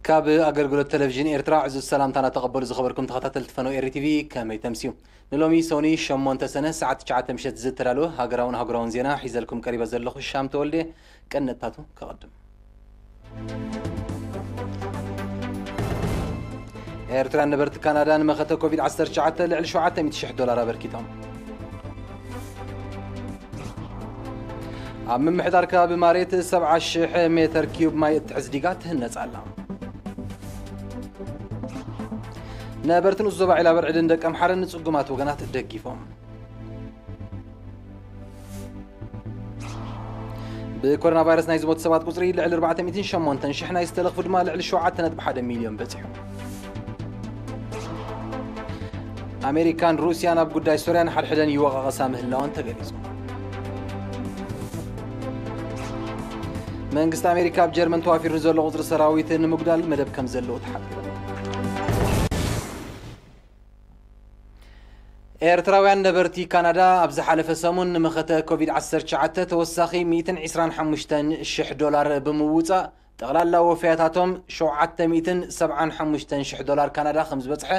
ካብ ኣገልግሎት ቴሌቪዥን ኤርትራ ዕዙዝ ሰላምታና ተቐበሉ ዝኸበርኩም ተኸታተልቲ ፈነው ኤሪ ቲቪ፣ ከመይ ተምስዩ? ንሎሚ ሰኑይ ሸሞንተ ሰነ ሰዓት ትሽዓተ ምሸት ዝተዳለወ ሃገራውን ኣህጉራውን ዜና ሒዘልኩም ቀሪበ ዘለኹ ሻም ተወልደ። ቀነታቱ ከቐድም። ኤርትራን ነበርቲ ካናዳ ንመኸተ ኮቪድ ዓሰርተ ትሽዓተ ልዕሊ ሸውዓተ ሚእቲ ሽሕ ዶላር ኣበርኪቶም። ኣብ ምምሕዳር ከባቢ ማሬት ሰብዓ ሽሕ ሜተር ኪዩብ ማይ እትሕዝ ዲጋ ትህነጽ ኣላ። ነበርቲ ንኡስ ዞባ ዒላበርዕድን ደቀምሓረን ንጽጉማት ወገናት ደጊፎም። ብኮሮና ቫይረስ ናይ ዝሞቱ ሰባት ቁጽሪ ልዕሊ ኣርባዕተ ሚእትን ሸሞንተን ሽሕ፣ ናይ ዝተለኽፉ ድማ ልዕሊ ሸውዓተ ነጥቢ ሓደ ሚልዮን በጺሑ። ኣሜሪካን ሩስያን ኣብ ጉዳይ ሶርያን ሓድሕደን ይወቓቐሳ ምህላወን ተገሊጹ። መንግስቲ ኣሜሪካ ኣብ ጀርመን ተዋፊሩ ንዘሎ ቁጽሪ ሰራዊት ንምጉዳል መደብ ከም ዘለዎ ተሓቢሩ። ኤርትራውያን ነበርቲ ካናዳ ኣብ ዝሓለፈ ሰሙን ንመኸተ ኮቪድ ዓሰርተ ትሽዓተ ተወሳኺ ሚእትን ዕስራን ሓሙሽተን ሽሕ ዶላር ብምውጻእ፣ ጠቕላላ ወፈያታቶም ሸውዓተ ሚእትን ሰብዓን ሓሙሽተን ሽሕ ዶላር ካናዳ ከም ዝበጽሐ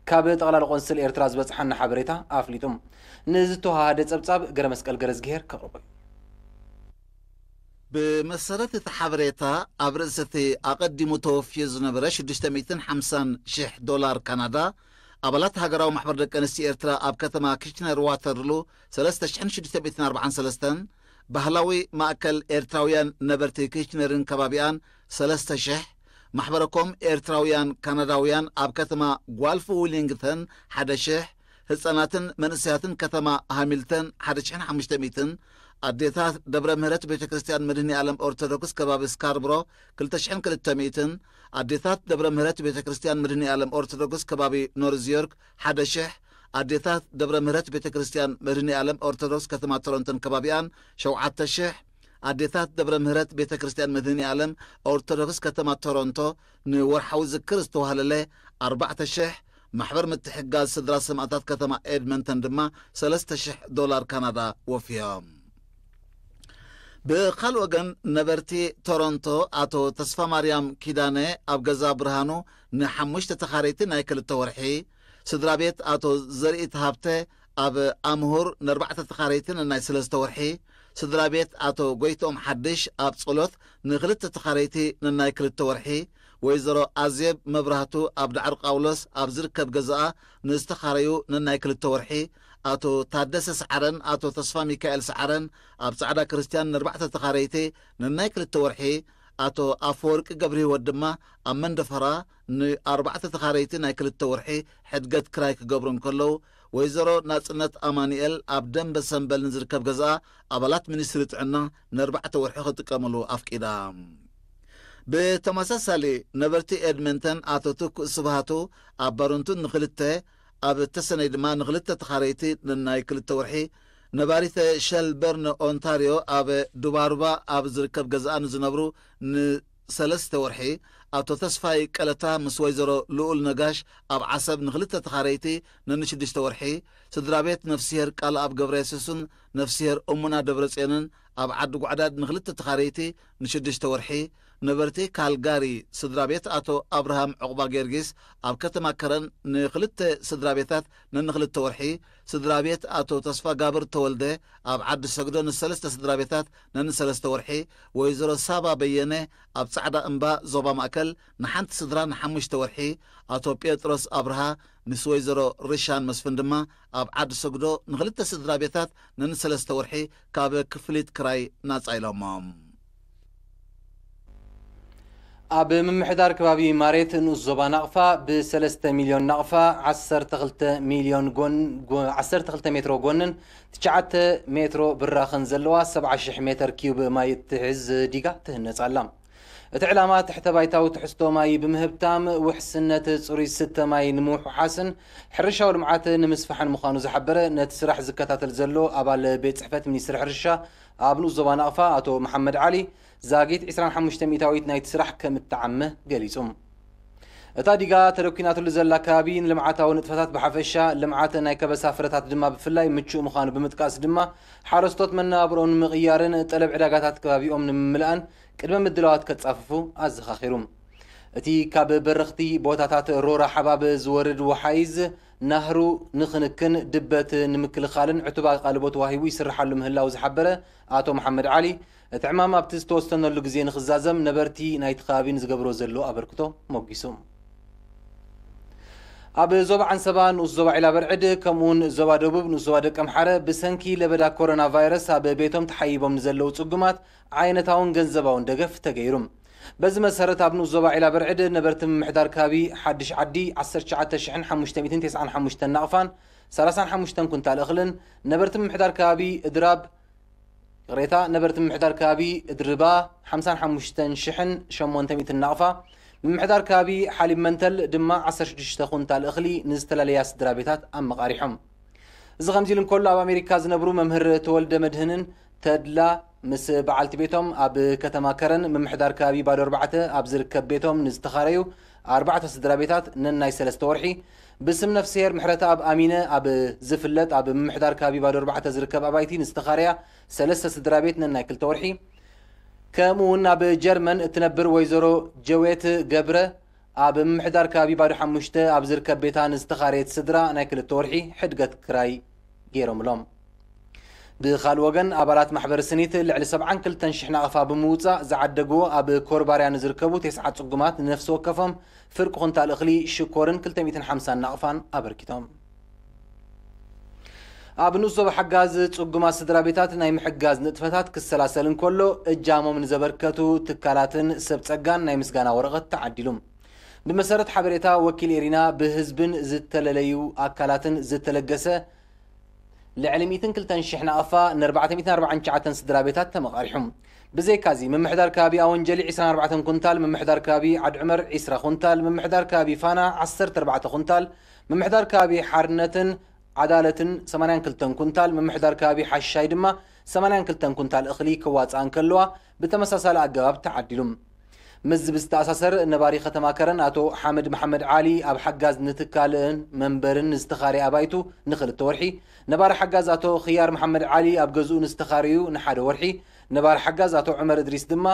ካብ ጠቕላሊ ቆንስል ኤርትራ ዝበጽሓና ሓበሬታ ኣፍሊጡ። ንዝተወሃሃደ ጸብጻብ ገረ መስቀል ገረዝግሄር ከቕርቦ እዩ። ብመሰረት እቲ ሓበሬታ፣ ኣብ ርእሲ እቲ ኣቐዲሙ ተወፍዩ ዝነበረ ሽዱሽተ ሚእትን ሓምሳን ሽሕ ዶላር ካናዳ፣ ኣባላት ሃገራዊ ማሕበር ደቂ ኣንስትዮ ኤርትራ ኣብ ከተማ ኪችነር ዋተርሉ ሰለስተ ሽሕን ሽዱሽተ ሚእትን ኣርባዓን ሰለስተን፣ ባህላዊ ማእከል ኤርትራውያን ነበርቲ ኪችነርን ከባቢኣን ሰለስተ ሽሕ፣ ማሕበረኮም ኤርትራውያን ካናዳውያን ኣብ ከተማ ጓልፍ ዊሊንግተን ሓደ ሽሕ፣ ህጻናትን መንእሰያትን ከተማ ሃሚልተን ሓደ ሽሕን ሓሙሽተ ሚእትን፣ ኣዴታት ደብረ ምህረት ቤተ ክርስቲያን መድህኒ ዓለም ኦርቶዶክስ ከባቢ ስካርብሮ ክልተ ሽሕን ክልተ ሚእትን፣ ኣዴታት ደብረ ምህረት ቤተ ክርስቲያን መድህኒ ዓለም ኦርቶዶክስ ከባቢ ኖርዝ ዮርክ ሓደ ሽሕ፣ ኣዴታት ደብረ ምህረት ቤተ ክርስቲያን መድህኒ ዓለም ኦርቶዶክስ ከተማ ቶሮንቶን ከባቢኣን ሸውዓተ ሽሕ፣ ኣዴታት ደብረ ምህረት ቤተ ክርስቲያን መድህኒ ዓለም ኦርቶዶክስ ከተማ ቶሮንቶ ንወርሓዊ ዝክር ዝተዋህለለ ኣርባዕተ ሽሕ፣ ማሕበር ምትሕግጋዝ ስድራ ሰማእታት ከተማ ኤድመንተን ድማ ሰለስተ ሽሕ ዶላር ካናዳ ወፍዮም። ብኻልእ ወገን፣ ነበርቲ ቶሮንቶ ኣቶ ተስፋ ማርያም ኪዳነ ኣብ ገዛ ብርሃኑ ንሓሙሽተ ተኻረይቲ ናይ ክልተ ወርሒ፣ ስድራ ቤት ኣቶ ዘርኢት ሃብተ ኣብ ኣምሁር ንኣርባዕተ ተኻረይቲ ናይ ሰለስተ ወርሒ፣ ስድራ ቤት ኣቶ ጎይትኦም ሓድሽ ኣብ ጸሎት ንኽልተ ተኻረይቲ ነናይ ክልተ ወርሒ፣ ወይዘሮ ኣዜብ መብራህቱ ኣብ ዳዕሮ ጳውሎስ ኣብ ዝርከብ ገዛኣ ንዝተኻረዩ ነናይ ክልተ ወርሒ፣ ኣቶ ታደሰ ሰዓረን ኣቶ ተስፋ ሚካኤል ሰዓረን ኣብ ጻዕዳ ክርስቲያን ንኣርባዕተ ተኻረይቲ ነናይ ክልተ ወርሒ፣ ኣቶ ኣፈወርቂ ገብረህይወት ድማ ኣብ መንደፈራ ንኣርባዕተ ተኻረይቲ ናይ ክልተ ወርሒ ሕድገት ክራይ ክገብሩ እንከለዉ፣ ወይዘሮ ናጽነት ኣማኑኤል ኣብ ደንበ ሰምበል ንዝርከብ ገዛኣ ኣባላት ሚኒስትሪ ጥዕና ንኣርባዕተ ወርሒ ክጥቀምሉ ኣፍቂዳ። ብተመሳሳሊ፣ ነበርቲ ኤድመንተን ኣቶ ትኩእ ስብሃቱ ኣብ ባረንቱ ንኽልተ፣ ኣብ ተሰነይ ድማ ንኽልተ ተኻረይቲ ንናይ ክልተ ወርሒ፣ ነባሪተ ሸልበርን ኦንታርዮ ኣብ ዱባሩባ ኣብ ዝርከብ ገዛኣ ንዝነብሩ ንሰለስተ ወርሒ፣ ኣቶ ተስፋይ ቀለታ ምስ ወይዘሮ ልኡል ነጋሽ ኣብ ዓሰብ ንኽልተ ተኻረይቲ ነንሽዱሽተ ወርሒ፣ ስድራ ቤት ነፍስሄር ቃልኣብ ገብረየሱስን ነፍስሄር እሙና ደብረጽዮንን ኣብ ዓዲ ጓዕዳድ ንኽልተ ተኻረይቲ ንሽዱሽተ ወርሒ፣ ነበርቲ ካልጋሪ ስድራ ቤት ኣቶ ኣብርሃም ዕቑባ ጊዮርጊስ ኣብ ከተማ ከረን ንኽልተ ስድራ ቤታት ነንኽልተ ወርሒ፣ ስድራ ቤት ኣቶ ተስፋጋብር ተወልደ ኣብ ዓዲ ሰግዶ ንሰለስተ ስድራ ቤታት ነንሰለስተ ወርሒ፣ ወይዘሮ ሳባ በየነ ኣብ ጻዕዳ እምባ ዞባ ማእከል ንሓንቲ ስድራ ንሓሙሽተ ወርሒ፣ ኣቶ ጴጥሮስ ኣብርሃ ምስ ወይዘሮ ርሻን መስፍን ድማ ኣብ ዓዲ ሰግዶ ንኽልተ ስድራ ቤታት ነንሰለስተ ወርሒ ካብ ክፍሊት ክራይ ናጻ ኢሎሞም። ኣብ ምምሕዳር ከባቢ ማሬት ንኡስ ዞባ ናቕፋ ብሰለስተ ሚልዮን ናቕፋ ዓሰርተ ክልተ ሚልዮን ጎን፣ ጎ-፣ ዓሰርተ ክልተ ሜትሮ ጎንን ትሽዓተ ሜትሮ ብራኽን ዘለዋ ሰብዓ ሽሕ ሜተር ኪዩብ ማይ እትሕዝ ዲጋ ትህነጽ ኣላ። እቲ ዕላማ ትሕተ ባይታዊ ትሕዝቶ ማይ ብምህብታም ውሕስነት ጽሩይ ዝስተ ማይ ንምውሕሓስን ሕርሻዊ ልምዓት ንምስፋሕን ምዃኑ ዝሓበረ ነቲ ስራሕ ዝከታተል ዘሎ ኣባል ቤት ጽሕፈት ሚኒስትሪ ሕርሻ ኣብ ንኡስ ዞባ ናቕፋ ኣቶ መሓመድ ዓሊ፣ ዛጊት ዕስራን ሓሙሽተ ሚእታዊት ናይቲ ስራሕ ከም እተዓመ ገሊጹ። እታ ዲጋ ተደኲናትሉ ዘላ ከባቢ ንልምዓታዊ ንጥፈታት ብሓፈሻ፣ ልምዓት ናይ ከበሳ ፍረታት ድማ ብፍላይ ምቹእ ምዃኑ ብምጥቃስ ድማ፣ ሓረስቶት መነባብሮኦም ንምቕያርን ጠለብ ዕዳጋታት ከባቢኦም ንምምላእን ቅድመ ምድላዋት ከጻፍፉ ኣዘኻኺሩ። እቲ ካብ በረኽቲ ቦታታት ሮራ ሓባብ ዝወርድ ወሓይዝ ናህሩ ንኽንክን ድበት ንምክልኻልን ዕቱብ ኣቓልቦ ተዋሂቡ ይስርሓሉ ምህላው ዝሓበረ ኣቶ መሓመድ ዓሊ፣ እቲ ዕማም ኣብቲ ዝተወሰነሉ ግዜ ንኽዛዘም ነበርቲ ናይቲ ከባቢ ንዝገብሮ ዘሎ ኣበርክቶ ሞጊሱ። ኣብ ዞባ ዓንሰባ፣ ንኡስ ዞባ ዒላ በርዕድ፣ ከምኡውን ዞባ ደቡብ፣ ንኡስ ዞባ ደቀምሓረ ብሰንኪ ለበዳ ኮሮና ቫይረስ ኣብ ቤቶም ተሓይቦም ንዘለዉ ጽጉማት ዓይነታውን ገንዘባውን ደገፍ ተገይሩ። በዚ መሰረት ኣብ ንኡስ ዞባ ዒላ በርዕድ ነበርቲ ምምሕዳር ከባቢ ሓድሽ ዓዲ ዓሰርተ ትሽዓተ ሽሕን ሓሙሽተ ሚእትን ተስዓን ሓሙሽተን ናቕፋን ሰላሳን ሓሙሽተን ኩንታል እኽልን፣ ነበርቲ ምምሕዳር ከባቢ እድራብ ይቕሬታ፣ ነበርቲ ምምሕዳር ከባቢ እድርባ ሓምሳን ሓሙሽተን ሽሕን ሸሞንተ ሚእትን ናቕፋ፣ ምምሕዳር ከባቢ ሓሊብ መንተል ድማ ዓሰርተ ሽዱሽተ ኩንታል እኽሊ ንዝተላለያ ስድራ ቤታት ኣመቓሪሖም። እዚ ከምዚ ኢሉ እንከሎ፣ ኣብ ኣሜሪካ ዝነብሩ መምህር ተወልደ መድህንን ተድላ ምስ በዓልቲ ቤቶም ኣብ ከተማ ከረን ምምሕዳር ከባቢ ባዶ ኣርባዕተ ኣብ ዝርከብ ቤቶም ንዝተኻረዩ ኣርባዕተ ስድራ ቤታት ነናይ ሰለስተ ወርሒ፣ ብስም ነፍስሄር ምሕረተኣብ ኣሚነ ኣብ ዝፍለጥ ኣብ ምምሕዳር ከባቢ ባዶ ኣርባዕተ ዝርከብ ኣባይቲ ንዝተኻረያ ሰለስተ ስድራ ቤት ነናይ ክልተ ወርሒ፣ ከምኡ እውን ኣብ ጀርመን እትነብር ወይዘሮ ጀዌት ገብረ ኣብ ምምሕዳር ከባቢ ባዶ ሓሙሽተ ኣብ ዝርከብ ቤታ ንዝተኻረየት ስድራ ናይ ክልተ ወርሒ ሕድገት ክራይ ገይሮምሎም። ብኻልእ ወገን፣ ኣባላት ማሕበር ስኒት ልዕሊ ሰብዓን ክልተን ሽሕ ናቕፋ ብምውጻእ ዝዓደግዎ ኣብ ኮርባርያ ንዝርከቡ ተስዓ ጽጉማት ንነፍሲ ወከፎም ፍርቂ ኩንታል እኽሊ፣ ሽኮርን ክልተ ሚእትን ሓምሳን ናቕፋን ኣበርኪቶም። ኣብ ንኡስ ዞባ ሓጋዝ ጽጉማት ስድራ ቤታት ናይ ምሕጋዝ ንጥፈታት ክሰላሰል እንከሎ፣ እጃሞም ንዘበርከቱ ትካላትን ሰብ ጸጋን ናይ ምስጋና ወረቐት ተዓዲሉ። ብመሰረት ሓበሬታ ወኪል ኤሪና፣ ብህዝብን ዝተለለዩ ኣካላትን ዝተለገሰ ልዕሊ ሚእትን ክልተን ሽሕ ናቕፋ ን ኣርባዕተ ሚእትን ኣርባዓን ትሽዓተን ስድራ ቤታት ተመቓሪሑ። ብዘይካዚ፣ ምምሕዳር ከባቢ ኣወንጀሊ ዕስራን ኣርባዕተን ኩንታል፣ ምምሕዳር ከባቢ ዓድ ዑመር ዕስራ ኩንታል፣ ምምሕዳር ከባቢ ፋና ዓሰርተ ኣርባዕተ ኩንታል፣ ምምሕዳር ከባቢ ሓርነትን ዓዳለትን ሰማንያን ክልተን ኩንታል፣ ምምሕዳር ከባቢ ሓሻይ ድማ ሰማንያን ክልተን ኩንታል እኽሊ ክዋፅኣ እንከለዋ፣ ብተመሳሳሊ ኣገባብ ተዓዲሉ። ምስዚ ብዝተኣሳሰር፣ ነባሪ ከተማ ከረን ኣቶ ሓመድ መሓመድ ዓሊ፣ ኣብ ሓጋዝ ንትካልን መንበርን ንዝተኻረየ ኣባይቱ ንኽልተ ወርሒ፣ ነባሪ ሓጋዝ ኣቶ ኽያር መሓመድ ዓሊ፣ ኣብ ገዝኡ ንዝተኻረዩ ንሓደ ወርሒ፣ ነባሪ ሓጋዝ ኣቶ ዑመር እድሪስ ድማ፣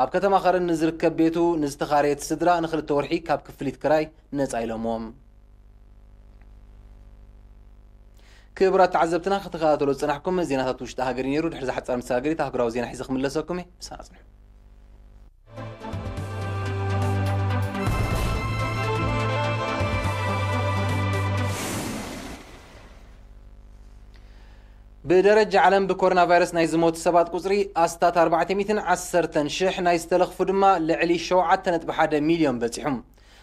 ኣብ ከተማ ከረን ንዝርከብ ቤቱ ንዝተኻረየት ስድራ ንኽልተ ወርሒ ካብ ክፍሊት ክራይ ነጻ ኢሎምዎም። ክቡራት ተዓዘብትና፣ ክትከታተሉ ዝጸናሕኩም ዜናታት ውሽጢ ሃገር እዩ ነይሩ። ድሕሪ ዝሓጸረ መሰጋገሪት ኣህጉራዊ ዜና ሒዘ ክምለሰኩም እየ። ምሳና ጽንሑ። ብደረጃ ዓለም ብኮሮና ቫይረስ ናይ ዝሞቱ ሰባት ቁጽሪ ኣስታት ኣርባዕተ ሚእትን ዓሰርተን ሽሕ፣ ናይ ዝተለኽፉ ድማ ልዕሊ ሸውዓተ ነጥቢ ሓደ ሚልዮን በጺሑ።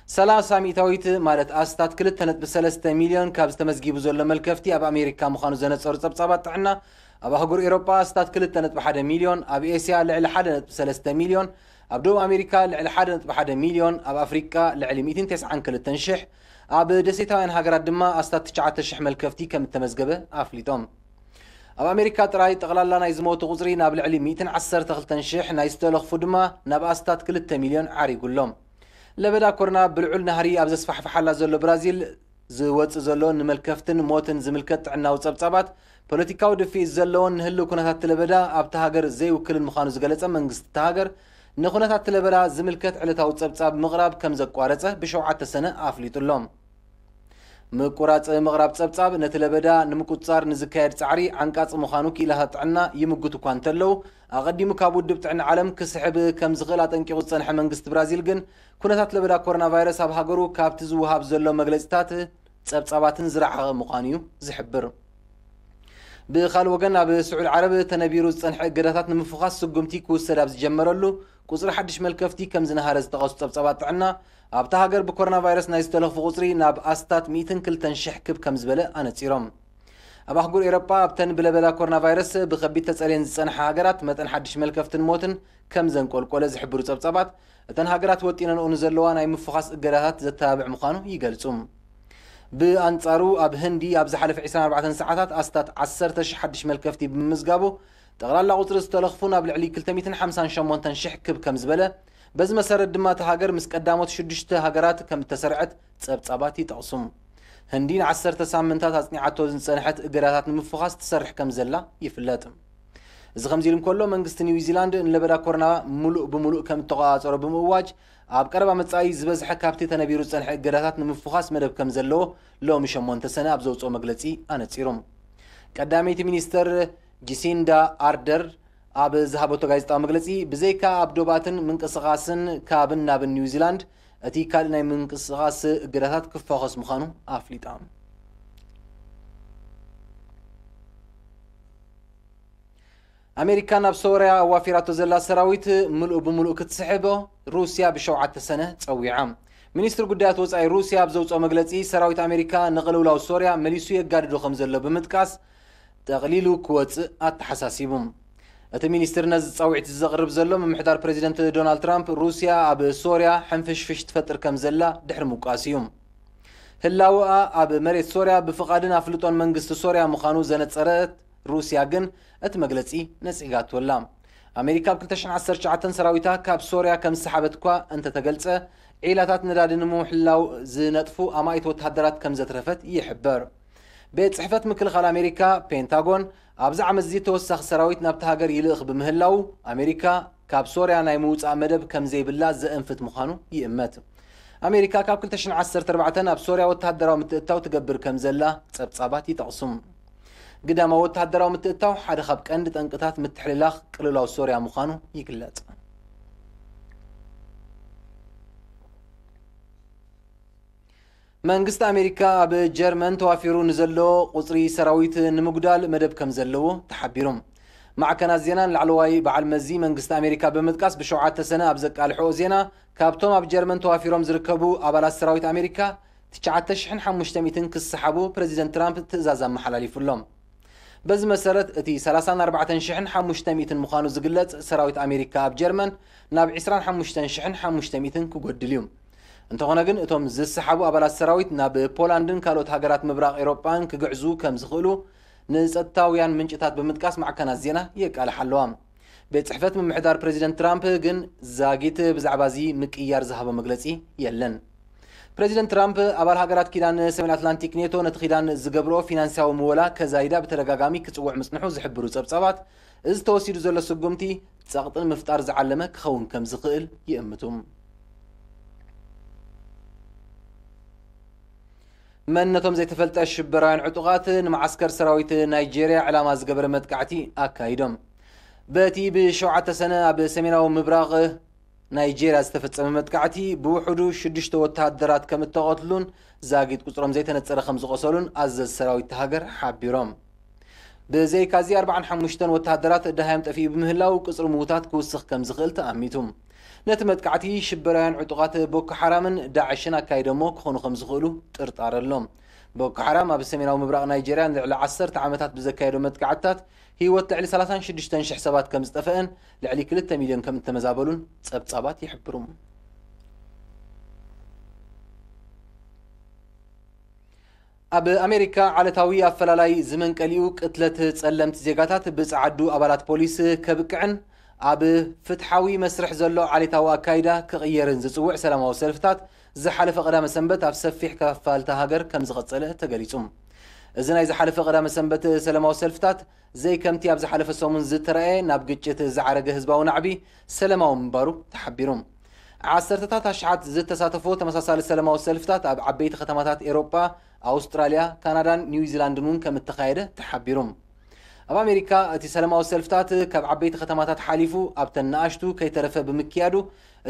ሰላሳ ሚእታዊት፣ ማለት ኣስታት ክልተ ነጥቢ ሰለስተ ሚልዮን፣ ካብ ዝተመዝጊቡ ዘሎ መልከፍቲ ኣብ ኣሜሪካ ምዃኑ ዘነጸሩ ጸብጻባት ጥዕና፣ ኣብ ኣህጉር ኤውሮጳ ኣስታት ክልተ ነጥቢ ሓደ ሚልዮን፣ ኣብ ኤስያ ልዕሊ ሓደ ነጥቢ ሰለስተ ሚልዮን፣ ኣብ ደቡብ ኣሜሪካ ልዕሊ ሓደ ነጥቢ ሓደ ሚልዮን፣ ኣብ ኣፍሪቃ ልዕሊ ሚእትን ተስዓን ክልተን ሽሕ፣ ኣብ ደሴታውያን ሃገራት ድማ ኣስታት ትሽዓተ ሽሕ መልከፍቲ ከም እተመዝገበ ኣፍሊጦም። ኣብ ኣሜሪካ ጥራይ ጠቕላላ ናይ ዝሞቱ ቁጽሪ ናብ ልዕሊ ሚእትን ዓሰርተ ክልተን ሽሕ፣ ናይ ዝተለኽፉ ድማ ናብ ኣስታት ክልተ ሚልዮን ዓሪጉ ኣሎ። ለበዳ ኮሮና ብልዑል ናህሪ ኣብ ዘስፋሕፍሓላ ዘሎ ብራዚል፣ ዝወጽእ ዘሎ ንመልከፍትን ሞትን ዝምልከት ጥዕናዊ ጸብጻባት፣ ፖለቲካዊ ድፍኢት ዘለዎን ንህልው ኩነታት ለበዳ ኣብታ ሃገር ዘይውክልን ምዃኑ ዝገለጸ መንግስቲ እታ ሃገር፣ ንኩነታት ለበዳ ዝምልከት ዕለታዊ ጸብጻብ ምቕራብ ከም ዘቋረጸ ብሸውዓተ ሰነ ኣፍሊጡ ኣሎ። ምቁራጽ ምቕራብ ጸብጻብ ነቲ ለበዳ ንምቁጽጻር ንዝካየድ ጻዕሪ ዓንቃጺ ምዃኑ ክኢላታት ጥዕና ይምጉቱ እኳ እንተለዉ፣ ኣቐዲሙ ካብ ውድብ ጥዕና ዓለም ክስሕብ ከም ዝኽእል ኣጠንቂቑ ዝጸንሐ መንግስቲ ብራዚል ግን፣ ኩነታት ለበዳ ኮሮና ቫይረስ ኣብ ሃገሩ ካብቲ ዝወሃብ ዘሎ መግለጺታት ጸብጻባትን ዝረሓቐ ምዃኑ እዩ ዝሕብር። ብኻልእ ወገን፣ ኣብ ስዑድ ዓረብ ተነቢሩ ዝጸንሐ እገዳታት ንምፍዃስ ስጉምቲ ክውሰድ ኣብ ዝጀመረሉ፣ ቁጽሪ ሓድሽ መልከፍቲ ከም ዝነሃረ ዝጠቐሱ ጸብጻባት ጥዕና፣ ኣብታ ሃገር ብኮሮና ቫይረስ ናይ ዝተለኽፉ ቁጽሪ ናብ ኣስታት ሚእትን ክልተን ሽሕ ክብ ከም ዝበለ ኣነጺሮም። ኣብ ኣህጉር ኤውሮጳ፣ ኣብተን ብለበዳ ኮሮና ቫይረስ ብኸቢድ ተጸልየን ዝጸንሓ ሃገራት፣ መጠን ሓድሽ መልከፍትን ሞትን ከም ዘንቆልቆለ ዝሕብሩ ጸብጻባት፣ እተን ሃገራት ወጢነንኦ ንዘለዋ ናይ ምፍዃስ እገዳታት ዘተባብዕ ምዃኑ ይገልጹ። ብኣንጻሩ፣ ኣብ ህንዲ ኣብ ዝሓለፈ ዕስራን ኣርባዕተን ሰዓታት ኣስታት ዓሰርተ ሽሕ ሓድሽ መልከፍቲ ብምምዝጋቡ፣ ጠቕላላ ቁጽሪ ዝተለኽፉ ናብ ልዕሊ ክልተ ሚእትን ሓምሳን ሸሞንተን ሽሕ ክብ ከም ዝበለ፣ በዚ መሰረት ድማ እታ ሃገር ምስ ቀዳሞት ሽዱሽተ ሃገራት ከም እተሰርዐት ጸብጻባት ይጠቕሱ። ህንዲ ንዓሰርተ ሳምንታት ኣጽኒዓቶ ዝጸንሐት እገዳታት ንምፍዃስ ትሰርሕ ከም ዘላ ይፍለጥ። እዚ ከምዚ ኢሉ እንከሎ፣ መንግስቲ ኒውዚላንድ ንለበዳ ኮሮና ምሉእ ብምሉእ ከም እተቆጻጸሮ ብምእዋጅ፣ ኣብ ቀረባ መጻኢ ዝበዝሐ ካብቲ ተነቢሩ ዝጸንሐ እገዳታት ንምፍዃስ መደብ ከም ዘለዎ ሎሚ ሸሞንተ ሰነ ኣብ ዘውጽኦ መግለጺ ኣነጺሩ። ቀዳመይቲ ሚኒስተር ጂሲንዳ ኣርደር ኣብ ዝሃበቶ ጋዜጣዊ መግለጺ፣ ብዘይካ ኣብ ዶባትን ምንቅስቓስን ካብን ናብን ኒውዚላንድ፣ እቲ ካልእ ናይ ምንቅስቓስ እገዳታት ክፋኾስ ምዃኑ ኣፍሊጣ። ኣሜሪካ ናብ ሶርያ ኣዋፊራቶ ዘላ ሰራዊት ምሉእ ብምሉእ ክትስሕቦ ሩስያ ብሸውዓተ ሰነ ጸዊዓ። ሚኒስትሪ ጉዳያት ወጻኢ ሩስያ ኣብ ዘውጽኦ መግለጺ፣ ሰራዊት ኣሜሪካ ንቕልውላው ሶርያ መሊሱ የጋድዶ ከም ዘሎ ብምጥቃስ፣ ጠቕሊሉ ክወጽእ ኣተሓሳሲቡ። እቲ ሚኒስትር ነዚ ጻውዒት ዘቕርብ ዘሎ፣ ምምሕዳር ፕሬዚደንት ዶናልድ ትራምፕ ሩስያ ኣብ ሶርያ ሕንፍሽፍሽ ትፈጥር ከም ዘላ ድሕሪ ምውቃሱ እዩ። ህላወኣ ኣብ መሬት ሶርያ ብፍቓድን ኣፍልጦን መንግስቲ ሶርያ ምዃኑ ዘነጸረት ሩስያ ግን፣ እቲ መግለጺ ነጺጋቶ ኣላ። ኣሜሪካ ኣብ ክልተ ሽሕን ዓሰርተ ትሽዓተን ሰራዊታ ካብ ሶርያ ከም ዝሰሓበት እኳ እንተተገልጸ፣ ዒላታት ነዳዲ ንምሕላው ዝነጥፉ ኣማኢት ወተሃደራት ከም ዘትረፈት ይሕበር። ቤት ጽሕፈት ምክልኻል ኣሜሪካ፣ ፔንታጎን፣ ኣብዚ ዓመት እዚ ተወሳኺ ሰራዊት ናብታ ሃገር ይልእኽ ብምህላዉ፣ ኣሜሪካ ካብ ሶርያ ናይ ምውጻእ መደብ ከም ዘይብላ ዘእንፍት ምዃኑ ይእመት። ኣሜሪካ ካብ ክልተ ሽሕን ዓሰርተ ኣርባዕተን ኣብ ሶርያ ወተሃደራዊ ምትእትታው ትገብር ከም ዘላ ጸብጻባት ይጠቕሱ። ግዳማዊ ወተሃደራዊ ምትእትታው ሓደ ካብ ቀንዲ ጠንቅታት ምትሕልላኽ ቅልውላው ሶርያ ምዃኑ ይግለጽ። መንግስቲ ኣሜሪካ ኣብ ጀርመን ተዋፊሩ ንዘሎ ቁጽሪ ሰራዊት ንምጉዳል መደብ ከም ዘለዎ ተሓቢሩ። ማዕከናት ዜናን ላዕለዋይ በዓል መዚ መንግስቲ ኣሜሪካ ብምጥቃስ ብሸውዓተ ሰነ ኣብ ዘቃልሕኦ ዜና፣ ካብቶም ኣብ ጀርመን ተዋፊሮም ዝርከቡ ኣባላት ሰራዊት ኣሜሪካ ትሽዓተ ሽሕን ሓሙሽተ ሚእትን ክሰሓቡ ፕረዚደንት ትራምፕ ትእዛዝ ኣመሓላሊፉሎም። በዚ መሰረት እቲ ሰላሳን ኣርባዕተን ሽሕን ሓሙሽተ ሚእትን ምዃኑ ዝግለጽ ሰራዊት ኣሜሪካ ኣብ ጀርመን ናብ ዕስራን ሓሙሽተን ሽሕን ሓሙሽተ ሚእትን ክጎድል እዩ። እንተኾነ ግን እቶም ዝሰሓቡ ኣባላት ሰራዊት ናብ ፖላንድን ካልኦት ሃገራት ምብራቕ ኤውሮጳን ክግዕዙ ከም ዝኽእሉ ንጸጥታውያን ምንጭታት ብምጥቃስ ማዕከናት ዜና የቃልሓ ኣለዋ። ቤት ጽሕፈት ምምሕዳር ፕረዚደንት ትራምፕ ግን ዛጊት ብዛዕባ እዚ ምቅያር ዝሃቦ መግለጺ የለን። ፕረዚደንት ትራምፕ ኣባል ሃገራት ኪዳን ሰሜን ኣትላንቲክ ኔቶ ነቲ ኪዳን ዝገብርኦ ፊናንሳዊ ምወላ ከዛይዳ ብተደጋጋሚ ክጽውዕ ምጽንሑ ዝሕብሩ ጸብጻባት፣ እዚ ተወሲዱ ዘሎ ስጉምቲ ጸቕጢ ንምፍጣር ዝዓለመ ክኸውን ከም ዝኽእል ይእምቱ። መንነቶም ዘይተፈልጠ ሽበራውያን ዕጡቓት ንመዓስከር ሰራዊት ናይጄርያ ዕላማ ዝገበረ መጥቃዕቲ ኣካይዶም። በቲ ብሸውዓተ ሰነ ኣብ ሰሜናዊ ምብራቕ ናይጄርያ ዝተፈጸመ መጥቃዕቲ፣ ብውሕዱ ሽዱሽተ ወተሃደራት ከም እተቐትሉን ዛጊት ቁጽሮም ዘይተነጸረ ከም ዝቖሰሉን ኣዘዝ ሰራዊት እታ ሃገር ሓቢሮም። ብዘይካዚ፣ ኣርባዓን ሓሙሽተን ወተሃደራት ደሃዮም ጠፊኡ ብምህላው፣ ቁጽሪ ምዉታት ክውስኽ ከም ዝኽእል ተኣሚቱ። ነቲ መጥቃዕቲ፣ ሽበራውያን ዕጡቓት ቦኮ ሓራምን ዳዕሽን ኣካይዶሞ ክኾኑ ከም ዝኽእሉ ጥርጣረ ኣሎ። ቦኮ ሓራም ኣብ ሰሜናዊ ምብራቕ ናይጄርያ ንልዕሊ ዓሰርተ ዓመታት ብዘካየዶ መጥቃዕትታት፣ ህይወት ልዕሊ ሰላሳን ሽዱሽተን ሽሕ ሰባት ከም ዝጠፍአን ልዕሊ ክልተ ሚልዮን ከም እተመዛበሉን ጸብጻባት ይሕብሩ። ኣብ ኣሜሪካ፣ ዓለታዊ ኣፈላላይ ዝመንቀሊኡ ቅትለት ጸለምቲ ዜጋታት ብጸዓዱ ኣባላት ፖሊስ ከብቅዕን ኣብ ፍትሓዊ መስርሕ ዘሎ ዓሌታዊ ኣካይዳ ክቕየርን ዝጽውዕ ሰላማዊ ሰልፍታት ዝሓለፈ ቀዳመ ሰንበት ኣብ ሰፊሕ ክፋልታ ሃገር ከም ዝቐጸለ ተገሊጹ። እዚ ናይ ዝሓለፈ ቀዳመ ሰንበት ሰላማዊ ሰልፍታት፣ ዘይከምቲ ኣብ ዝሓለፈ ሰሙን ዝተረኣየ፣ ናብ ግጭት ዝዓረገ ህዝባዊ ናዕቢ ሰለማዊ ምንባሩ ተሓቢሩ። ዓሰርተታት ኣሽሓት ዝተሳተፎ ተመሳሳሊ ሰለማዊ ሰልፍታት ኣብ ዓበይቲ ከተማታት ኤውሮጳ፣ ኣውስትራልያ፣ ካናዳን ኒውዚላንድን እውን ከም እተኻየደ ተሓቢሩ። ኣብ ኣሜሪካ፣ እቲ ሰለማዊ ሰልፍታት ካብ ዓበይቲ ከተማታት ሓሊፉ ኣብተን ንኣሽቱ ከይተረፈ ብምክያዱ፣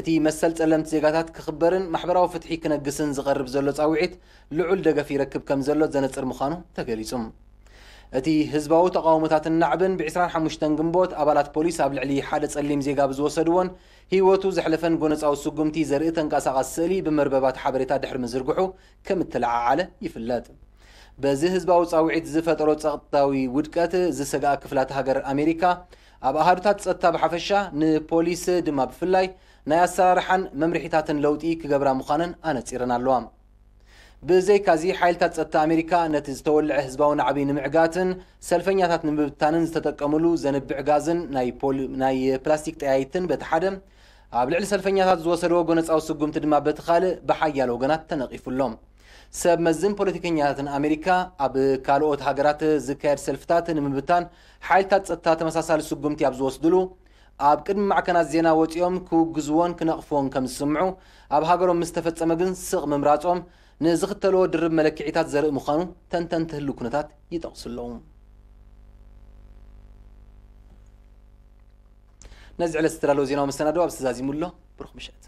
እቲ መሰል ጸለምቲ ዜጋታት ክኽበርን ማሕበራዊ ፍትሒ ክነግስን ዝቐርብ ዘሎ ጻውዒት ልዑል ደገፍ ይረክብ ከም ዘሎ ዘነጽር ምዃኑ ተገሊጹ። እቲ ህዝባዊ ተቓውሞታትን ናዕብን ብ ዕስራን ሓሙሽተን ግንቦት ኣባላት ፖሊስ ኣብ ልዕሊ ሓደ ጸሊም ዜጋ ብዝወሰድዎን ህይወቱ ዘሕለፈን ጎነጻዊ ስጉምቲ ዘርኢ ተንቀሳቓሲ ስእሊ ብመርበባት ሓበሬታ ድሕሪ ምዝርግሑ ከም እተለዓዓለ ይፍለጥ። በዚ ህዝባዊ ጻውዒት ዝፈጠሮ ጸጥታዊ ውድቀት ዝሰግኣ ክፍላት ሃገር ኣሜሪካ፣ ኣብ ኣሃዱታት ጸጥታ ብሓፈሻ፣ ንፖሊስ ድማ ብፍላይ፣ ናይ ኣሰራርሓን መምርሒታትን ለውጢ ክገብራ ምዃነን ኣነጺረን ኣለዋ። ብዘይካዚ፣ ሓይልታት ጸጥታ ኣሜሪካ ነቲ ዝተወልዐ ህዝባዊ ናዕቢ ንምዕጋትን ሰልፈኛታት ንምብታንን ዝተጠቀምሉ ዘንብዕ ጋዝን ናይ ፖሊ-፣ ናይ ፕላስቲክ ጠያይትን በቲ ሓደ፣ ኣብ ልዕሊ ሰልፈኛታት ዝወሰድዎ ጎነጻዊ ስጉምቲ ድማ በቲ ካልእ ብሓያሎ ወገናት ተነቒፉ ኣሎ። ሰብ መዝን ፖለቲከኛታትን ኣሜሪካ፣ ኣብ ካልኦት ሃገራት ዝካየድ ሰልፍታት ንምብታን ሓይልታት ጸጥታ ተመሳሳሊ ስጉምቲ ኣብ ዝወስድሉ፣ ኣብ ቅድሚ ማዕከናት ዜና ወጺኦም ክውግዝዎን ክነቕፍዎን ከም ዝስምዑ፣ ኣብ ሃገሮም ምስ ተፈጸመ ግን ስቕ ምምራጾም ንዝኽተልዎ ድርብ መለክዒታት ዘርኢ ምዃኑ ተንተንቲ ህልው ኩነታት ይጠቕሱ ኣለዉ። ነዚ ዕለት ዝተዳለወ ዜናዊ መሰናድኦ ኣብ ዝተዛዚሙ ኣሎ። ብሩኽ ምሸት።